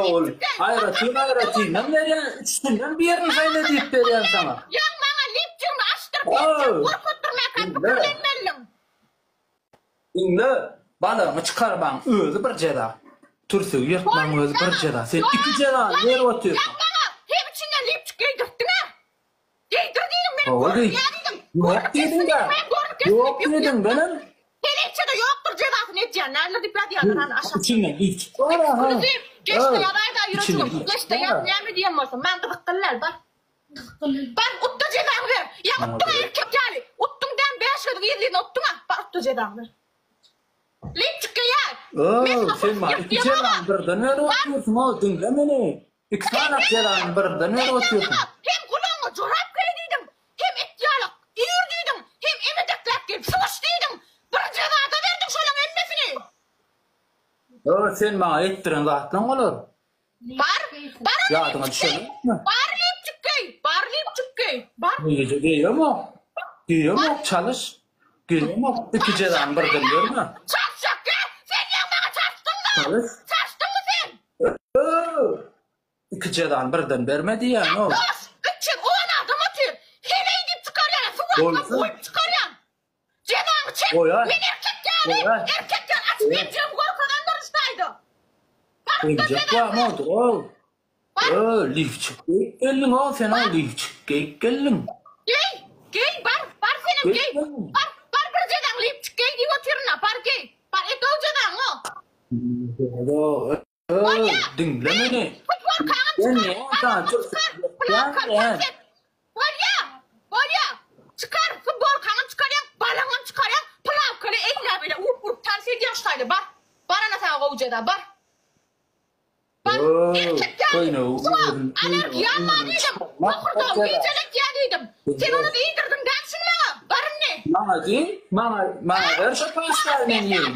Ol aýratyn aýratyndan berýän, üçüsinden birini saýla diýip berýän saňa. Ýaň maňa lipçigimi açdyryp, lipçigimi görkezdirmäkäm pikirlenmelidiň. Diňle, balagyňy çykarmaň özi bir jeza. Türsügi ýyrtmaň özi bir jeza. Sen iki jezany berip otyrsyň. Ýaň maňa hem içinden lipçik geýdirtdiň-ä. Geýdir diýdim meni Hawa görüp geý. ýa diýdim. Ýok Görüp diýdiň-dä. geçsin diýdim, görüp geçsin Ýok diýip diýdiň, ýükledim. menem. Heleýçe-de ýokdur jezasyny edýän däldir diýip ýazýarlar hany aşakda. Içinden lipçik bar aha. Ekskluziw. Geç-de ýazaý-da Içinde ýürejigiň. lipçik Geç-de bar. ýaz näme diýen bolsa. Maňa gyzykly däl bar. Bar utda jezaňy ber. Ýa Maňa utduň-a gerek. erkek ýaly. Utduň däm bäş gezek yzly-yzyna utduň-a. Bar utda jezaňy ber. Lipçik geýer. Men Öw, saňa sen maňa pul iki ýyrtýan jezany birden berip otyrsyň-ow, diňle meni. Iki sany jezany birden berip otyrsyň. Hem gulagyňa jorap geý diýdim, hem et ýalak üýr diýdim, hem emedekläp gelip suw iç diýdim. Bir jezada berdiň şolaň hemmesini. Öw, sen maňa etdiren zatlaň olar. Bar, bar onda Ýadyňa lipçik geý. düşenokmy? Bar lipçik geý, bar lipçik geý, bar. Gije geýemok. Geýemok, çalyş. Geýemok, iki jezany birden berme. Çalşak gel, sen ýa maňa çalşdyňmy? Çalyş. Çalşdyňmy sen? Öw! Iki jezany birden berme diýýän-ow. Dost, 310 adam otyr. Heleý diýip çykarýan, suw atmap goýup çykarýan. Jezaňy çek. Goýaý. Men erkek ýaly, Goýaý. erkek ýaly açyp emjegimi görkezendirin şu taýda. Baryp-da Emjek jezaňy barmy ber. odur, ow. Bar. Öö, lifçik geýip geldiň-ow, sen-ow lifçik geýip geldiň. Geý, geý, bar, bar senem Geýip geý. geldiň. Bar, bar bir jezaň lifçik geý diýip otyryn-a, bar geý. Bar, et-ow jezaňy-ow. Öö, Bolýa. Diňle meni. Futbolkaňam Sen çykar, näme saňa balagyňam türsük çykar, ýetýän plawkaň däl. çykar. Bolýa, bolýa. Çykar, futbolkaňam çykarýaň, balagyňam çykarýaň, plawkaly eýläp-eýläp urup-urup tans edýäň şu taýda, bar. Bar ana saňa gowy jeza, bar. Bar, Öö, erkek ýaly. köýnegi Suwa, özüň allergiýam bar köýnegi diýdim, çykarmak bokurdagymy jeza. gijeletýär diýdim. Sen ony iýdirdiň däl şuny maňa, bar indi. Maňa diý, maňa, maňa ber şo pastany men iýeýin.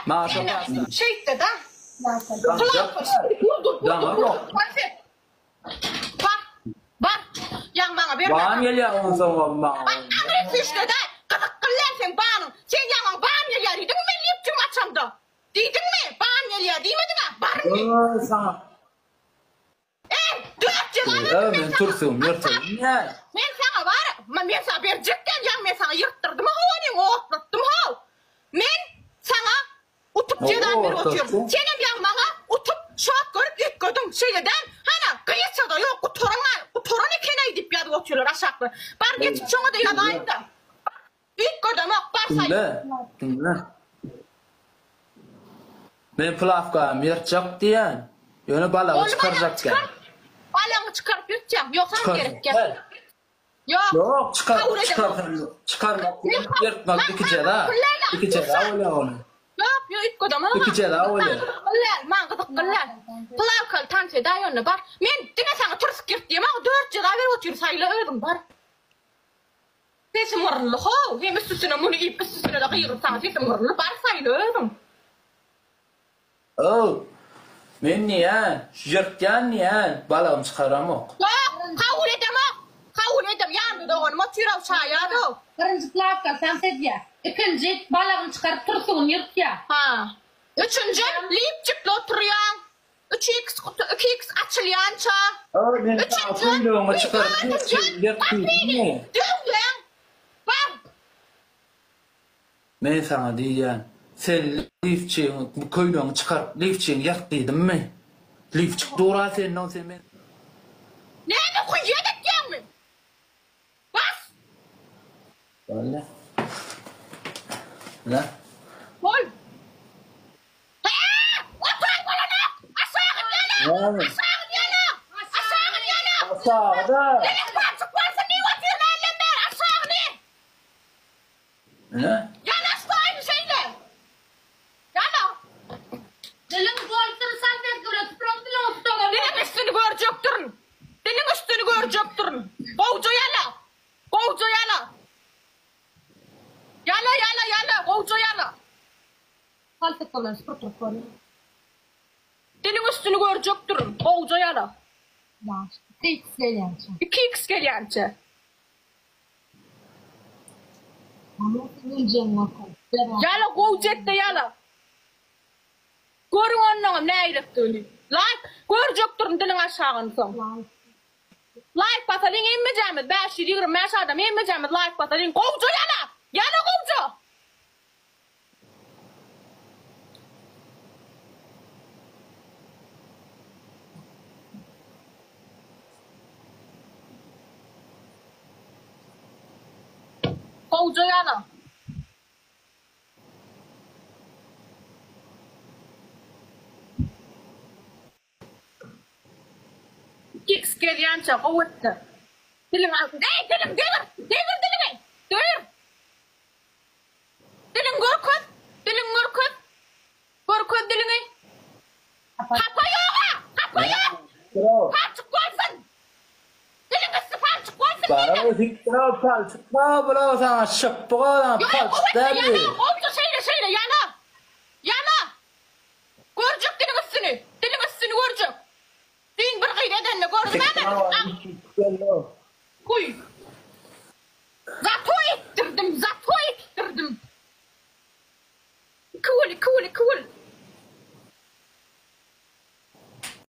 Maňa şo pastany. Şeýtde-de. Daňjak Daňa Bar. Bar. Ýaň maňa berme. Ban gelýär onsoňam maňa. Bak, aňry süýşde-de, gyzykgyl däl seň banyň. Sen ýaňaň ban gelýär diýdiňmi men lipjigimi açamda? Diýdiňmi? Ban gelýär diýmediň-ä? Bar indi. Öý, saňa. Eý, 400 Öý, alardym men men saňa. türsügim ýyrtygym däl. Men saňa bar, men saňa berjek däl, ýaň men saňa ýyrtdyrdym-a onyň, otlatdym-how. Men saňa Utup jeza berip otyr. Senem ýaň maňa utup şat görüp üýtgediň. Şeýle däl. Hana, gyýçada ýok, gutaran gutaran ekeneý diýip ýazyp otyrlar aşakda. Bar geçip şoňa-da ýazaýyn-da. Üýtgedemok, bar saý. Diňle, diňle. Men plawkamy ýyrtjak diýýän. Ýöne balagy çykarjak däl. Balagyňy çykaryp ýyrtýaň. Ýogsam gerek däl. Ýok. Ýok, çykar, Kabul edemok. çykarsaň, çykarmak bilen ýyrtmak iki jeza. Iki jeza bolýar ony. Ýok, ýok, üýtgedemok. Iki jeza bolýar. Maňa gyzykly däl, maňa gyzykly däl. Plawkaly tans edäý onda, bar. Men diňe saňa türsük ýyrt diýemok, dört jeza berip otyryn, saýla özüň, bar. Sesim gyryldy, how, hem üstüsine muny iýip, üstüsine-de gygyryp saňa sesim gyryldy, bar saýla özüň. Ow! Men diýýän, şu ýyrtýan diýýän, balagymy çykaramok. Ýok, kabul edemok! Kabul edem, ýanymda doganym otyr-ow, şaýat-ow. Birinji plawka tans edýär. Ikinji, balagyny çykaryp tursugyny ýyrtýar. Ha. Üçünjem, lipçikli oturýaň. Üç iks guty, iki iks açylýança. Ow, men saňa Üçünjem, köýnegiňi çykaryp dördünjem, ýyrt gapyny diýdimmi? döwýäň. Bar. Men saňa diýýän, sen lifçigiň bu köýnegiňi çykaryp, lifçigiňi ýyrt diýdimmi? Lifçik dur-a senden, sen men. Näme huýýat etýäňmi? Bas! Boldy. Ine. Bol. Hä! Oturan bolanok! Aşagyny ýala! Näme? Aşagyny ýala! Aşagyny ýala! Aşagyda! Diliň palçyk bolsun diýip otyryn hälden bäri, aşagyny! Ine. Ýalaş taýyn şeýle. Ýala. Diliň bolsun salfetka bilen süpüreň diliňi tutaňa. Diliň üstüni görjekdirin. Diliň üstüni görjekdirin. Gowja ýala. Gowja ýala. Ýala ýala ýala gowja ýala. Salfetka bilen süpürip durup görýän. Diliň üstüni görjekdirin. Gowja ýala. Ýaş. 2x gelýänçä. 2x gelýänçä. Ýala gowy jetde ýala. Görüň onnoňam nägirekdigini. Laýk. Görjekdirin diliň aşagyny soň. Laýk basalyň hemmejämiz 525 adam hemmejämiz laýk basalyň. Gowja ýala! Ýala gowja! Gowja ýala. X gelýänçä gowy etdi. Diliňi al. Eý, diliň degir! Degir diliňi! Degir! Diliňi görkez! Diliňi görkez! Görkez diliňi! Hapa ýog-a! Hapa ýok! Palçyk bolsun! Diliň üsti palçyk bolsun Bana diýdim! siktir palçyk ba bula sana şypbyk adam Ýok, palçyk gowy etdi, däl ýala, bu. gowja şeýle, şeýle, ýala! Ýala! Görjek diliň üstüni! Diliň üstüni görjek! Düýn bir gyz edende gördüm-ä men! Aň! Guý! Zato etdirdim, zato etdirdim! Iki gül, iki gül, iki gül!